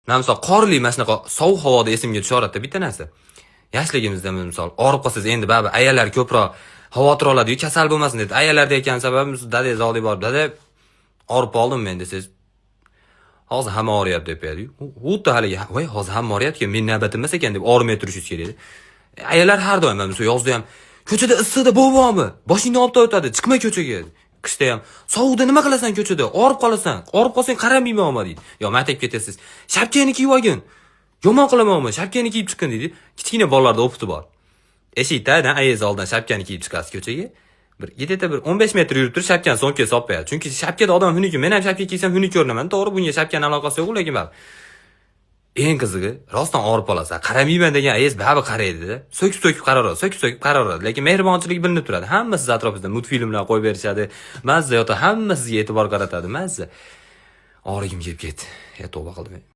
Man misol qorli, mana shunaqa sovuq havoda esimga tushaveradida bitta narsa. Yoshligimizda misol og'rib qolsangiz, endi baribir ayollar ko'proq xavotir oladi-yu, kasal bo'lmasin deb. Ayollarda ekan sababi, dadangiz oldiga borib, "Dada, og'rib qoldim men", desangiz, "Hozir hamma og'riyapti", deb qo'yadi. Xuddi haligi, "Voy, hozir hamma og'riyapti, men navbatim emas ekan", deb og'rimay turishingiz kerak. Ayollar har doim, misol yozda ham, "Ko'chada issiqda bo'vomi? Boshingni olib o'tadi, chiqma ko'chaga". Qishda ham, "Sovuqda nima qilasan ko'chada? Og'rib qolasan. Og'rib qolsang qaramayman", deydi. Yo maktabga ketasiz, "Shapkangni kiyib olgin. Yomon qilamanmi? Shapkangni kiyib chiqqin", deydi. Kichkina bolalarda опыт i bor. Eshik tagidan, ayangiz oldidan shapkani kiyib chiqasiz ko'chaga. Bir где-то bir 15 metr yurib turib, shapkani so'nggi solib qo'yadi. Chunki shapkada odam xunuk, men ham shapka kiysam xunuk ko'rinaman. To'g'ri, bunga shapkani aloqasi yo'q, lekin baribir. Eng qizig'i, rostdan og'rib qolasan. Qaramayman degan ayangiz baribir qaraydi-da. So'kib-so'kib qaraveradi, so'kib-so'kib qaraveradi. Lekin mehribonchilik bilinib turadi. Hamma siz atrofingizda multfilmlar qo'yib berishadi. Mazza yotadi, hamma sizga e'tibor qaratadi. Mazza. Og'rigim kelib ketdi. Ya, tavba qildim.